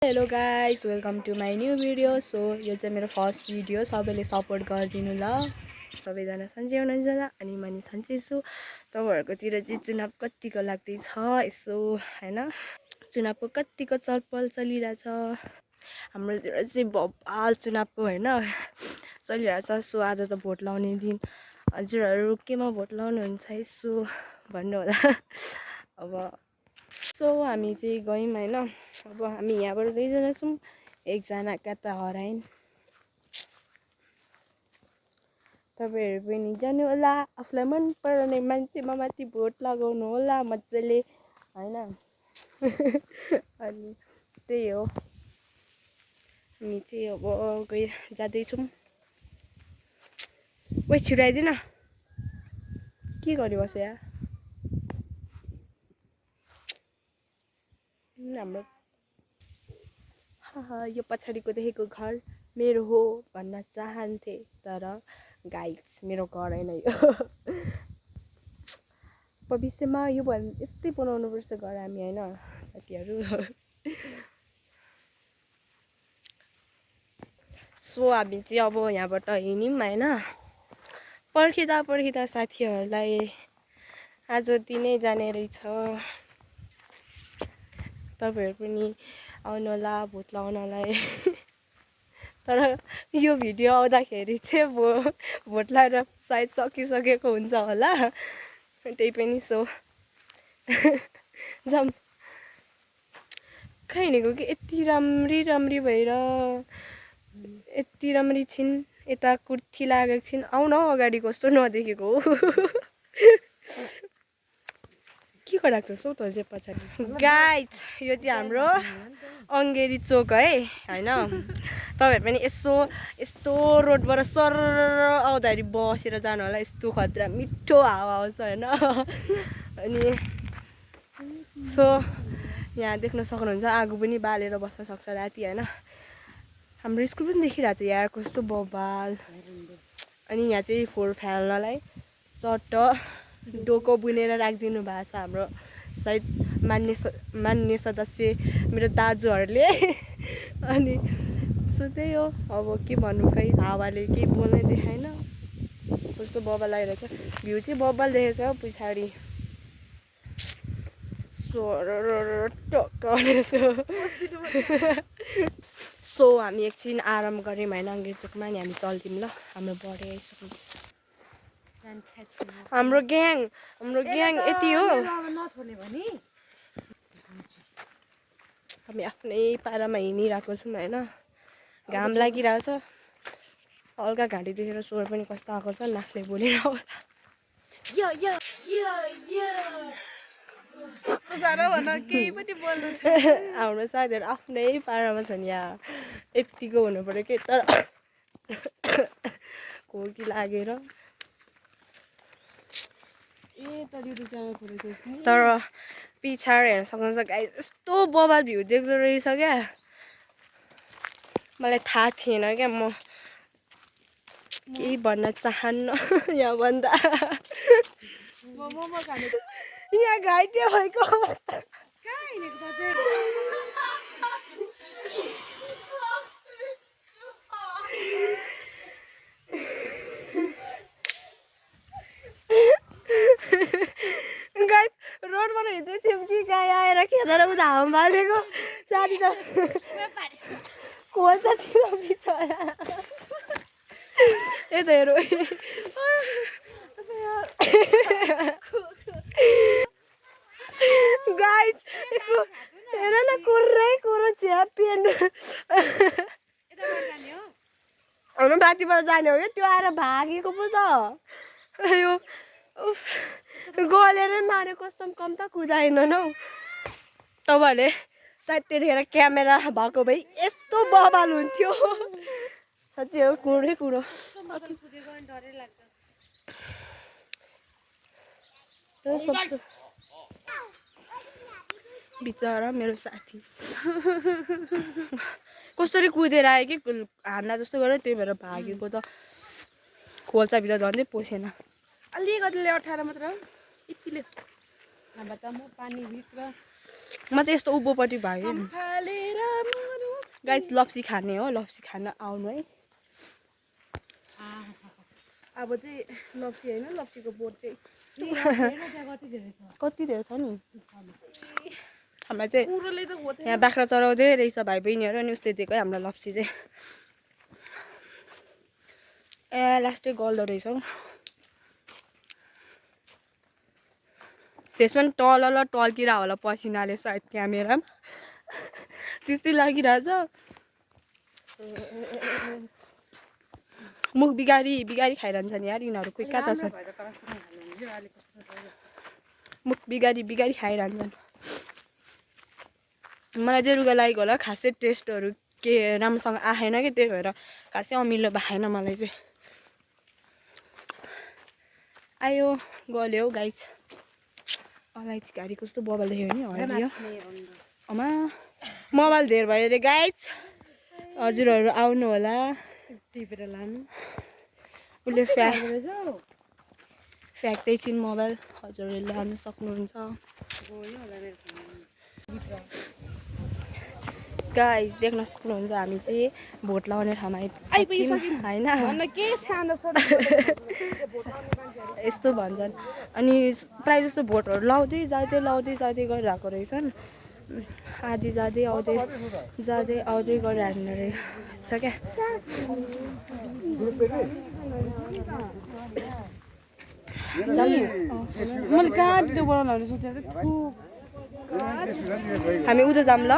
Hello guys, welcome to my new video. So यो चाहिँ मेरो फर्स्ट भिडियो, सबैले सपोर्ट गरिदिनु ल। सबैजना सन्चै हुनुहुन्छ होला अनि म नि सन्चै छु। तपाईँहरूकोतिर चाहिँ चुनाव कतिको लाग्दैछ यसो हैन, चुनावको कतिको चलपल चलिरहेछ। हाम्रोतिर चाहिँ बबाल चुनावको हैन चलिरहेछ। सो आज त भोट लाउने दिन, हजुरहरू केमा भोट लाउनुहुन्छ यसो भन्नु होला। अब सो हामी चाहिँ गयौँ हैन। अब हामी यहाँबाट दुईजना छौँ, एकजना कता हराइन्। तपाईँहरू पनि जानु होला, आफूलाई मन पराउने मान्छेमा माथि भोट लगाउनु होला मजाले हैन। अनि त्यही हो, हामी चाहिँ अब जाँदैछौँ। ओइ छिटो आइदिन, के गरिबस्यो यहाँ। हाम्रो यो पछाडिको देखेको घर मेरो हो भन्न चाहन्थे, तर गाइस मेरो घर होइन यो। भविष्यमा यो यस्तै बनाउनुपर्छ घर हामी होइन साथीहरू। सो हामी चाहिँ अब यहाँबाट हिँड्यौँ होइन। पर्खिँदा साथीहरूलाई आज दिनै जाने रहेछ। तपाईँहरू पनि आउनु होला भोट लाउनलाई। तर यो भिडियो आउँदाखेरि चाहिँ भोट लाएर सायद सकिसकेको हुन्छ होला, त्यही पनि सो जाम कहाँ हिँडेको कि यति राम्री भएर यति राम्री छिन्, यता कुर्ती लागेको छिन्। आउन हौ अगाडि कस्तो नदेखेको हो। के गराएको छ सो त चाहिँ पछाडि। गाइस यो चाहिँ हाम्रो अङ्गेरी चोक है होइन। तपाईँहरू पनि यस्तो रोडबाट सर आउँदाखेरि बसेर जानु होला, यस्तो खतरा मिठो हावा आउँछ होइन। अनि सो यहाँ देख्न सक्नुहुन्छ आगो पनि बालेर बस्न सक्छ राति होइन। हाम्रो स्कुल पनि देखिरहेको छ यार, कस्तो बबाल। अनि यहाँ चाहिँ फोहोर फाल्नलाई चट्ट डोको बुनेर राखिदिनु भएको छ हाम्रो सायद मान्य सदस्य मेरो दाजुहरूले। अनि सो त्यही हो, अब के भन्नु, खै हावाले केही बोल्नै देखाएन। कस्तो बबाल आइरहेछ, भ्यू चाहिँ बबाल देखेछ हौ पछाडि। सो हामी एकछिन आराम गऱ्यौँ होइन अङ्गेरी चोकमा। अनि हामी चल्थ्यौँ ल, हाम्रो बडी आइसक्यो। हाम्रो ग्याङ यति हो। हामी आफ्नै पारामा हिँडिरहेको छौँ होइन। घाम लागिरहेछ, हल्का घाँटी देखेर स्वर पनि कस्तो आएको छ, नाकले बोलेर होला। हाम्रो साथीहरू आफ्नै पारामा छन् यहाँ, यत्तिको हुनु पऱ्यो कि। तर खोकी लागेर तर पछाडि हेर्न सक्नुहुन्छ गाइस, यस्तो बबाल भ्यू देख्दो रहेछ क्या। मलाई थाहा थिएन क्या, म केही भन्न चाहन्न यहाँ भन्दा। यहाँ घाइते भएको अवस्था। गाइस रोडबाट हिँड्दै थियौँ कि गाई आएर खेदेर उता हाम बालेको। साथी त खोल्सातिर बिचरा। यता हेरौँ गाइस, हेर न कुरै कुरो च्यापिएन। हाम्रो माथिबाट जाने हो क्या, त्यो आएर भागेको पो त। यो गलेरै मारे, कसम कम त कुदाएनन् हौ। तपाईँहरूले सायद त्यतिखेर क्यामेरा भएको भए यस्तो बबाल हुन्थ्यो। साँच्चै हो, कुरै कुरो। बिचरा मेरो साथी कसरी कुदेर आयो कि हान्ना जस्तो गरेर, त्यही भएर भागेको त। खोल्साभित्र झन्डै पसेन, अलिकतिले 18 मात्र यतिले। नभए त म पानीभित्र म त यस्तो उभोपट्टि भयो गाइस लप्सी खाने हो लप्सी खान आउनु है अब चाहिँ लप्सी होइन लप्सीको बोट चाहिँ कति धेरै छ नि हाम्रो चाहिँ यहाँ बाख्रा चराउँदै रहेछ भाइ बहिनीहरू अनि उस्तै दिएको है हामीलाई लप्सी चाहिँ लास्टै गल्दो रहेछ हौ फेसमा पनि टल टल्किरह होला पसिनाले सायद क्यामेरामा त्यस्तै लागिरहेछ मुख बिगारी खाइरहन्छ नि यार यिनीहरू कोही कता छ मुख बिगारी खाइरहन्छन् मलाई चाहिँ रुगा लागेको होला खासै टेस्टहरू के राम्रोसँग आएन कि त्यही भएर खासै अमिलो भएन मलाई चाहिँ आयो गल्यो हौ गाइस अलैँची घारी कस्तो बबल देख्यो नि हरियो अमा मोबाइल धेर भयो अरे गाइस हजुरहरू आउनु होला टिपेर लानु उसले फ्याक्दै छिन् मोबाइल हजुरहरूले लानु सक्नुहुन्छ गाइस देख्न सक्नुहुन्छ हामी चाहिँ भोट लगाउने ठाउँमा आइपुग्यौँ होइन यस्तो भन्छन् अनि प्रायः जस्तो भोटहरू लाउँदै जाँदै गरिरहेको रहेछन् आधी जाँदै आउँदै गरिहाल्ने रहेछ क्या मैले कहाँ भिडियो बनाउनु सोचेको हामी उता जाऊँ ल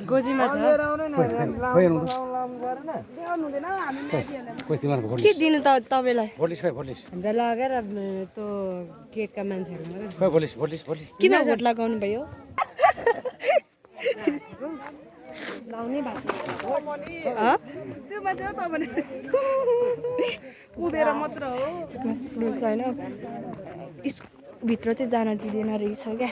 गोजीमा छ के दिनु त तपाईँलाई लगेर त्यो गेटका मान्छेहरू किन भोट लगाउनु भयो लाउने कुदेर मात्र हो छैन भित्र चाहिँ जान दिँदैन रहेछ क्या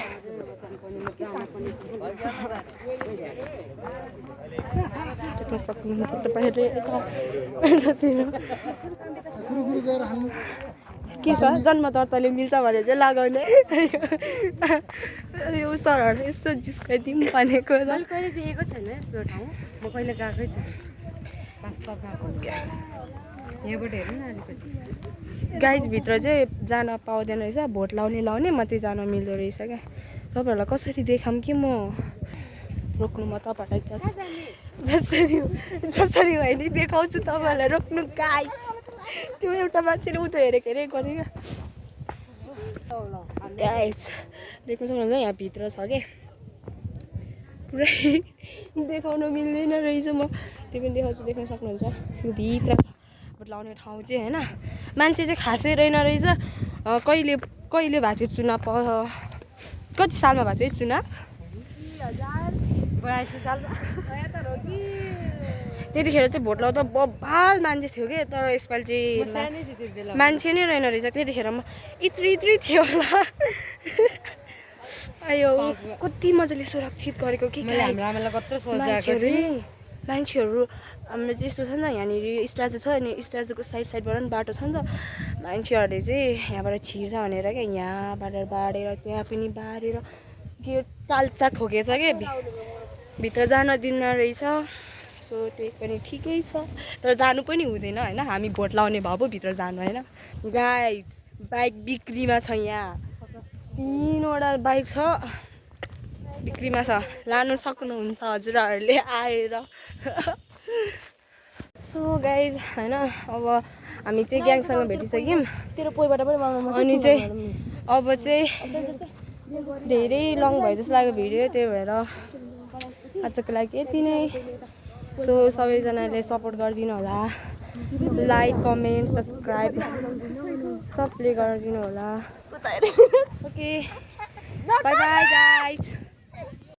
सक्नुहुन्छ तपाईँले के छ जन्म दर्ताले मिल्छ भने चाहिँ लगाउने यो सरहरू यसो जिस्काइदिउँ भनेको कहिले देखेको छैन यस्तो ठाउँ म कहिले गएकै छैन यहाँबाट हेर्नु न अलिकति गाइज भित्र चाहिँ जान पाउँदैन रहेछ भोट लाउने मात्रै जान मिल्दो रहेछ क्या तपाईँहरूलाई कसरी देखाऊँ कि म रोक्नु म तपाईँहरूलाई जसरी भयो नि देखाउँछु तपाईँहरूलाई रोक्नु गाइज त्यो एउटा मान्छेले उता हेरेको गरेको गाइज देख्नु सक्नुहुन्छ यहाँ भित्र छ क्या पुरै देखाउन मिल्दैन रहेछ म त्यो पनि देखाउँछु देख्न सक्नुहुन्छ यो भित्र भोट लाउने ठाउँ चाहिँ होइन मान्छे चाहिँ खासै रहेन रहेछ कहिले भएको थियो चुनाव कति सालमा भएको थियो चुनाव 82 सालमा त्यतिखेर चाहिँ भोट लाउँदा बबाल मान्छे थियो कि तर यसपालि चाहिँ मान्छे नै रहेन रहेछ त्यतिखेर म इत्री थियो होला आयो कति मजाले सुरक्षित गरेको कि मान्छेहरू हाम्रो चाहिँ यस्तो छ नि त यहाँनिर स्ट्याचु छ अनि स्ट्याचुको साइडबाट पनि बाटो छ नि त मान्छेहरूले चाहिँ यहाँबाट छिर्छ भनेर क्या यहाँबाट बाडेर त्यहाँ पनि बारेर के तालचा ठोकेछ क्या भित्र जान दिन्न रहेछ सो त्यही पनि ठिकै छ तर जानु पनि हुँदैन होइन हामी भोट लाउने भए पो भित्र जानु होइन गाइज बाइक बिक्रीमा छ यहाँ 3वटा बाइक छ बिक्रीमा छ लानु सक्नुहुन्छ हजुरहरूले आएर सो गाइज होइन अब हामी चाहिँ ग्याङसँग भेटिसक्यौँ अनि चाहिँ अब चाहिँ धेरै लङ भयो जस्तो लाग्यो भिडियो त्यही भएर आजको लागि यति नै सो सबैजनाले सपोर्ट गरिदिनु होला लाइक कमेन्ट सब्सक्राइब सबले गरिदिनु होला ओके बाई बाई गाइज